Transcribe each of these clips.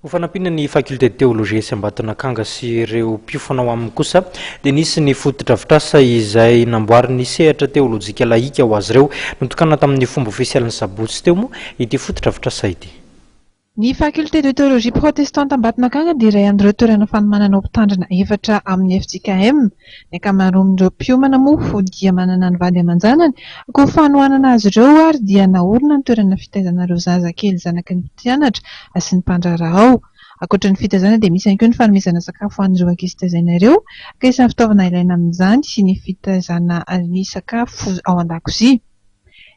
Ho fanampiana ny Faculté de Théologie etsy Ambatonakanga sy ireo mpiofana ao aminy kosa dia nisy ny fotodrafitrasa izay namboarin'ny sehatra teolojika lahika ho azy ireo. Notokanana tamin'ny fomba ofisialy ny sabotsy teo moa ity fotodrafitrasa ity. Ny Faculté de Théologie Protestante Ambatonakanga dia iray amin'ireo toerana fanomanana ho mpitandrina efatra amin'ny fjkm. Ny ankamaroan'ireo mpiomana moa dia manana ny vady aman-janany, koa ho fanohanana azy ireo ary dia naorina ny toerana fitaizana ireo zaza kely zanaky ny mpianatra sy ny mpandraharaha ao. Ankoatra ny fitaizana dia misy ihany koa ny fanomezana sakafo ho an'ireo ankizy taizana ireo, ka isan'ny fitaovana ilaina amin'izany ny fitaizana ny sakafo ao an-dakozia.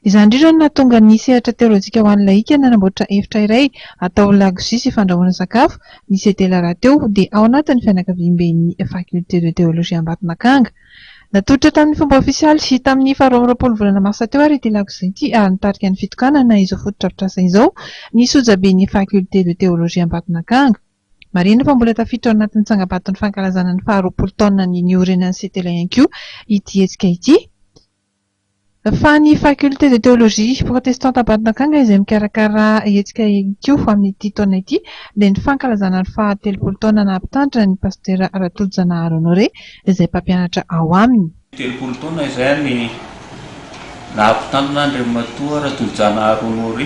Izany indrindra no nahatonga ny sehatra teolojika ho an'ny lahika nanamboatra efitra iray atao lakozia sy fandrahoana sakafo, ny Cetela rahateo dia ao anatin'ny fianakaviamben'ny Faculté de Théologie Ambatonakanga. Natolotra tamin'ny fomba ofisialy sy tamin'ny faha 22 volana marsa teo ary ity lakozia ity ary nitarika ny fitokanana izao fotodrafitrasa izao ny sojaben'ny Faculté de Théologie Ambatonakanga. Marihina fa mbola tafiditra ao anatin'ny tsangambaton'ny fankalazana ny faha 20 taonan'ny niorenan'ny Cetela ihany koa ity hetsika ity. Fa ny Faculté de Théologie Protestante Ambatonakanga izay mikarakara hetsika ihany koa amin'ity taona ity dia ny fankalazana ny faha 30 taona naha-mpitandrina ny Pasitera Ratolojanahary Honoré izay mpampianatra ao aminy. 30 taona izay ny naha-mpitandrina Andriamatoa Ratolojanahary Honoré,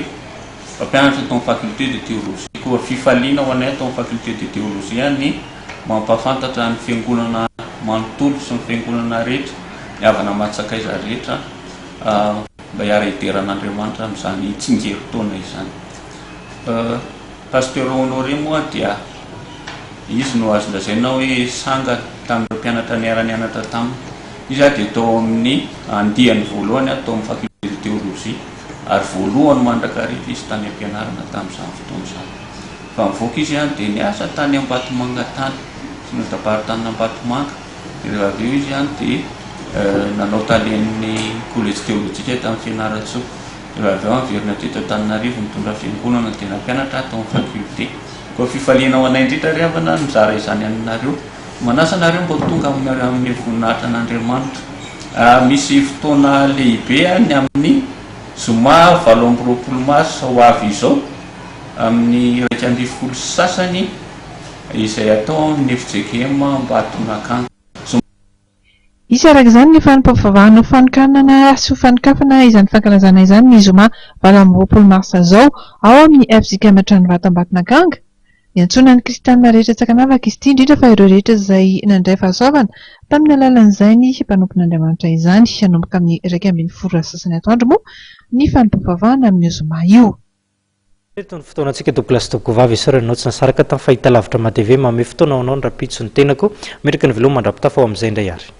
mpampianatra tao amin'ny Faculté de Théologie. Koa fifaliana ho anay ato amin'ny Faculté de Théologie ny mampahafantatra ny Fiangonana manontolo sy ny Fiangonana rehetra, ny havana aman-tsakaiza rehetra mba hiara-hidera an'Andriamanitra amin'izany tsingerin-taona izany. Pasteur Honoré moa dia izy no azo lazaina hoe sangany tamin'ireo mpianatra niara-nianatra taminy. Izy dia tao amin'ny andiany voalohany tao amin'ny Faculté de Théologie ary voalohany mandrakariva izy tany am-pianarana tamin'izany fotoana izany. Fa nivoaka izy dia niasa tany Ambatomanga tany, synodam-paritanin'Ambatomanga. Dia avy eo izy dia nanao talen'ny kolejy teolojika tany Fianarantsoa. Dia avy eo niverina teto Antananarivo nitondra fiangonana dia nampianatra ato amin'ny faculté. Koa fifaliana ho anay indrindra ry havana ny mizara izany aminareo. Manasa anareo mba ho tonga amin'ny voninahitra an'Andriamanitra. Misy fotoana lehibe ny amin'ny zoma 28 marsa ho avy izao amin'ny 11:30 izay atao amin'ny fjkm Ambatonakanga. Zoma. Hisy araka izany ny fanompoam-pivavahana ho fanokanana sy ho fanokafana izany fankalazana izany ny zoma 28 marsa izao ao amin'ny fjkm Tranovato Ambatonakanga. Niantsoana ny kristianina rehetra tsy ankanavaka izy ity, indrindra fa ireo rehetra izay nandray fahasoavana tamin'ny alalan'izany mpanompon'Andriamanitra izany. Hanomboka amin'ny 11:30 atoandro moa ny fanompoam-pivavahana amin'io zoma io. Eto ny fotoanantsika tompokolahy sy tompokovavy, isaorana anao tsy nisaraka tamin'ny fahitalavitra MATV, manome fotoana ho anao ny rahampitso ny tenako, mametraka ny veloma mandra-pitafa ho amin'izay indray ary.